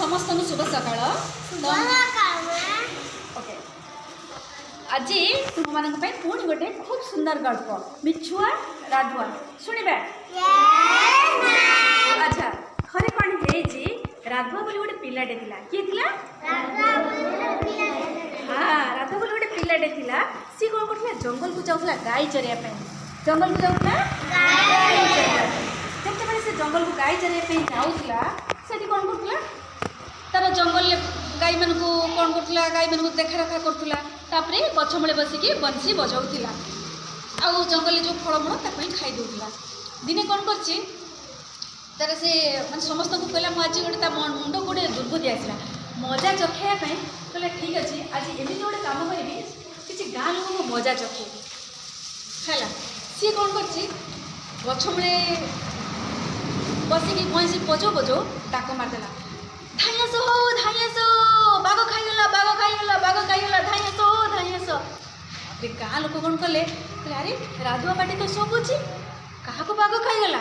ସମସ୍ତଙ୍କୁ ଶୁଭ ସକାଳ। ଓକେ, ଆଜି ତୁମମାନଙ୍କ ପାଇଁ ପୁଣି ଗୋଟେ ଖୁବ୍ ସୁନ୍ଦର ଗଳ୍ପ, ମିଛୁଆ ରାଧୁଆ ଶୁଣିବା। ଆଚ୍ଛା, ଥରେ କ'ଣ ହେଇଛି, ରାଧୁଆ ବୋଲି ଗୋଟେ ପିଲାଟେ ଥିଲା। କିଏ ଥିଲା? ହଁ, ରାଧୁଆ ବୋଲି ଗୋଟେ ପିଲାଟେ ଥିଲା। ସିଏ କ'ଣ କରୁଥିଲା? ଜଙ୍ଗଲକୁ ଯାଉଥିଲା ଗାଈ ଚରେଇବା ପାଇଁ। ଜଙ୍ଗଲକୁ ଯାଉଥିଲା ଗାଈ ଚରେଇବା ପାଇଁ। ଯେତେବେଳେ ସେ ଜଙ୍ଗଲକୁ ଗାଈ ଚରେଇବା ପାଇଁ ଯାଉଥିଲା, ସେଠି କ'ଣ କରୁଥିଲା? ତାର ଜଙ୍ଗଲରେ ଗାଈମାନଙ୍କୁ କ'ଣ କରୁଥିଲା? ଗାଈମାନଙ୍କୁ ଦେଖାରଖା କରୁଥିଲା। ତାପରେ ଗଛ ମୂଳେ ବସିକି ବଂଶୀ ବଜାଉଥିଲା ଆଉ ଜଙ୍ଗଲରେ ଯେଉଁ ଫଳମୂଳ ତାକୁ ହିଁ ଖାଇ ଦେଉଥିଲା। ଦିନେ କ'ଣ କରିଛି ତାର, ସେ ମାନେ ସମସ୍ତଙ୍କୁ କହିଲା, ମୁଁ ଆଜି ଗୋଟେ, ତା ମୁଣ୍ଡକୁ ଗୋଟେ ଦୁର୍ବୁଦ୍ଧି ଆସିଲା ମଜା ଚଖେଇବା ପାଇଁ। କହିଲା, ଠିକ୍ ଅଛି, ଆଜି ଏମିତି ଗୋଟେ କାମ କରିବି, କିଛି ଗାଁ ଲୋକଙ୍କୁ ମଜା ଚଖେଇବି। ହେଲା, ସିଏ କ'ଣ କରିଛି? ଗଛ ମୂଳେ ବସିକି ବଇଁଶୀ ବଜଉ ବଜଉ ଡାକ ମାରିଦେଲା, "ଧାଇଁ ଆସ ହୋ, ଧାଇଁ ଆସ, ବାଘ ଖାଇଗଲା, ବାଘ ଖାଇଗଲା, ବାଘ ଖାଇଗଲା, ଧାଇଁ ଆସ ହୋ, ଧାଇଁ ଆସ।" ତାପରେ ଗାଁ ଲୋକ କ'ଣ କଲେ? କହିଲେ, "ଆରେ, ରାଧୁଆ ପାଟି ତ ଶୁଭୁଛି, କାହାକୁ ବାଘ ଖାଇଗଲା?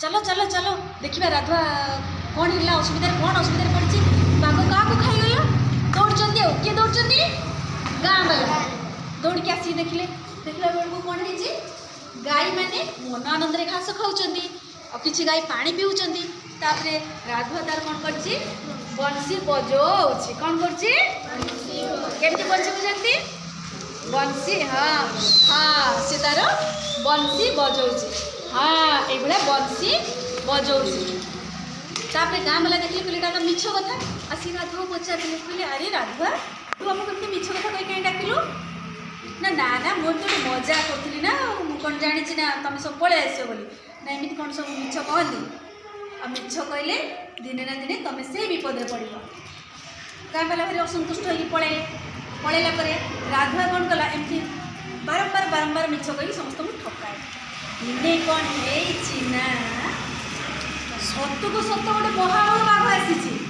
ଚାଲ ଚାଲ ଚାଲ, ଦେଖିବା ରାଧୁଆ କ'ଣ ହେଲା ଅସୁବିଧାରେ, କ'ଣ ଅସୁବିଧାରେ ପଡ଼ିଛି, ବାଘ କାହାକୁ ଖାଇଗଲା?" ଦୌଡ଼ୁଛନ୍ତି। ଆଉ କିଏ ଦୌଡ଼ୁଛନ୍ତି? ଗାଁ ବାଲା ଦୌଡ଼ିକି ଆସିକି ଦେଖିଲେ। ଦେଖିଲା ବେଳକୁ କ'ଣ ହେଇଛି? ଗାଈମାନେ ମନ ଆନନ୍ଦରେ ଘାସ ଖାଉଛନ୍ତି ଆଉ କିଛି ଗାଈ ପାଣି ପିଉଛନ୍ତି। ତାପରେ ରାଧୁଆ ତାର କ'ଣ କରିଛି? ବଂଶୀ ବଜଉଛି। କ'ଣ କରୁଛି? କେମିତି ବଂଶୀ ବଜାନ୍ତି? ବଂଶୀ, ହଁ, ସେ ତାର ବଂଶୀ ବଜଉଛି। ହଁ, ଏଇଭଳିଆ ବଂଶୀ ବଜଉଛି। ତାପରେ ଗାଁ ବାଲା ଦେଖିଲେ, କହିଲେ, ଏଇଟା ତ ମିଛ କଥା। ଆସିକି ରାଧୁଆକୁ ପଚାରିଲେ, କହିଲେ, "ଆରେ ରାଧୁଆ, ତୁ ଆମକୁ ଏମିତି ମିଛ କଥା କହି କାହିଁ ଡାକିଲୁ?" ନା ନା ନା ମୁଁ ଏମିତି ଗୋଟେ ମଜା କରୁଥିଲି ନା ଆଉ, ମୁଁ କ'ଣ ଜାଣିଛି ନା ତମେ ସବୁ ପଳେଇ ଆସିବ ବୋଲି? ନା, ଏମିତି କ'ଣ ସବୁ ମିଛ କହନ୍ତି? ଆଉ ମିଛ କହିଲେ ଦିନେ ନା ଦିନେ ତମେ ସେଇ ବିପଦରେ ପଡ଼ିବ। ଗାଁ ବାଲା ଭାରି ଅସନ୍ତୁଷ୍ଟ ହେଇକି ପଳେଇଲେ। ପଳେଇଲା ପରେ ରାଧୁଆ କ'ଣ କଲା? ଏମିତି ବାରମ୍ବାର ବାରମ୍ବାର ମିଛ କହିକି ସମସ୍ତଙ୍କୁ ଠକାଏ। ଦିନେ କ'ଣ ହେଇଛି ନା, ସତକୁ ସତ ଗୋଟେ ମହାବଳ ବାଘ ଆସିଛି।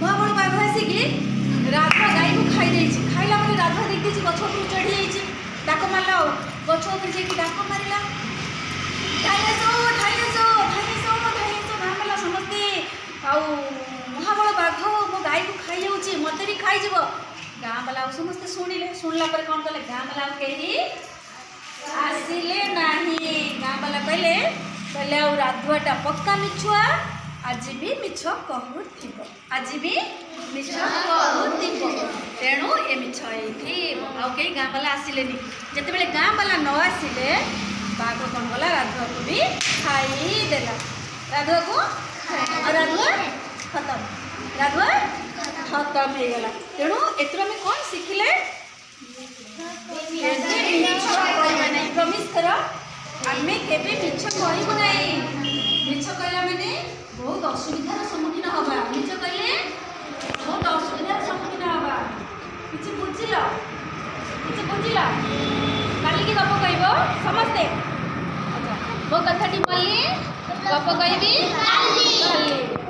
ମହାବଳ ବାଘ ଆସିକି ରାଧୁଆ ଗାଈକୁ ଖାଇ ଦେଇଛି। ଖାଇଲା ପରେ ରାଧୁଆ ଦେଖିଦେଇଛି, ଗଛ ଉପରକୁ ଚଢ଼ି ଯାଇଛି। ଡାକ ମାରିଲା। ଆଉ ଗଛ ଉପରେ ଯାଇକି ଡାକ ମାରିଲା, "ଧାଇଁ ଆସ, ଧାଇଁ ଆସ, ଧାଇଁ ଆସ, ଧାଇଁ ଆସ ଗାଁ ବାଲା ସମସ୍ତେ, ଆଉ ମହାବଳ ବାଘ ମୋ ଗାଈକୁ ଖାଇଯାଉଛି, ମୋତେ ବି ଖାଇଯିବ।" ଗାଁ ବାଲା ଆଉ ସମସ୍ତେ ଶୁଣିଲେ। ଶୁଣିଲା ପରେ କ'ଣ କଲେ? ଗାଁ ବାଲା ଆଉ କେହି ଆସିଲେ ନାହିଁ। ଗାଁ ବାଲା କହିଲେ, ଆଉ ରାଧୁଆଟା ପକ୍କା ମିଛୁଆ, ଆଜି ବି ମିଛ କହୁଥିବ, ଆଜି ବି ମିଛ କହୁଥିବ, ତେଣୁ ଏ ମିଛ ହେଇଥିବ। ଆଉ କେହି ଗାଁ ବାଲା ଆସିଲେନି। ଯେତେବେଳେ ଗାଁ ବାଲା ନ ଆସିଲେ, ବାଘ କ'ଣ କଲା? ରାଧୁଆକୁ ବି ଖାଇଦେଲା। ରାଧୁଆକୁ ଆଉ ରାଧୁଆ ଖତମ, ରାଧୁଆ ଖତମ ହେଇଗଲା। ତେଣୁ ଏଥିରୁ ଆମେ କ'ଣ ଶିଖିଲେ? କେବେ ମିଛ କହିବା ନାହିଁ। ପ୍ରମିସ୍ କର, ଆମେ କେବେ ମିଛ କହିବୁ ନାହିଁ। ମିଛ କହିଲା ମାନେ ବହୁତ ଅସୁବିଧାର ସମ୍ମୁଖୀନ ହବା। ମିଛ କହିଲେ ବହୁତ ଅସୁବିଧାର ସମ୍ମୁଖୀନ ହବା। କିଛି ବୁଝିଲ? କିଛି ବୁଝିଲ? କାଲିକି ଗପ କହିବ ସମସ୍ତେ। ଆଚ୍ଛା, ମୋ କଥାଟି ମଲ୍ଲି ଗପ କହିବି କାଲି।